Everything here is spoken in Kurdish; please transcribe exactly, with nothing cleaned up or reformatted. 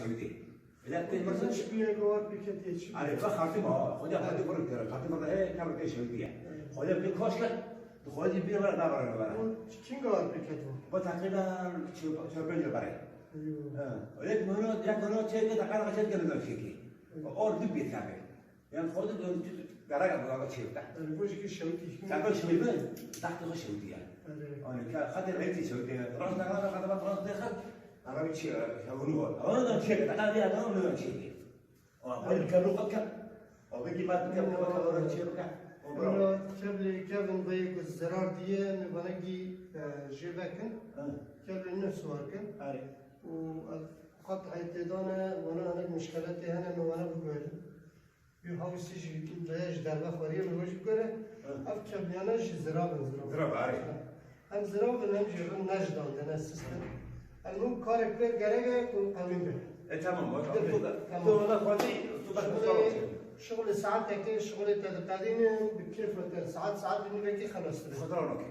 Şewitî. Bila pê mesela çi bîye gawar pêketiye çi? Arê, bak, xartî ma, xwedî xartî vurun kere, xartî vurun, e, kar pê şewitî ye. Xwedî pê koş kir, tu xwedî bîye vara, navara vara. Kim gawar pêketiye? Bu takriben çöpün yılları. Ha, öyle ki bunu, ya bunu çekti, takar kaçet geldi ben çekti. Or dip bir tabi. Yani xwedî dön, garaga bu çekti. Yani bu jî şewitî. Takar şewitî, takti xo şewitî ye. Arê. Arê, ka, xatê reytî şewitî ye. Rast takar, xatê bak, rast dekar. Ama bir şey, ya bunu var. Ama da çekti, takar bir adam onu çekti. Aa, hayır, kevin qet ke. Abi ki mat ke, ke, ke, ke, çê bike. O bravo. Ina kevlê kevin vê ku zirar diye, mi vana ki, e, jê vekin. Ha. Kevlê ne suwar kin. Arê. Û, e, qet eytê dane, vana hinek muşkeletê hene, mi vana biguherin. Yû hawsî jî veye ji derve xweriye, mi wê jî biguhere. Ha. Ev kevliyane jî zirab in, zirab. Zirab, arê. Ha. Em zirav in, em jî rin nejdan dene sistem. Em hûn karek pêr gerek e ku qewîn be. E, tamam, bak, Dibe, tu da, tamam. Tu ona xwedî, tu da Şixulê, xwedî. Şixulê saetekê, şixulê te diqedînin, bi kêf ve te saet, saet û nîvekî xelas dibe. Xwedî ronokê.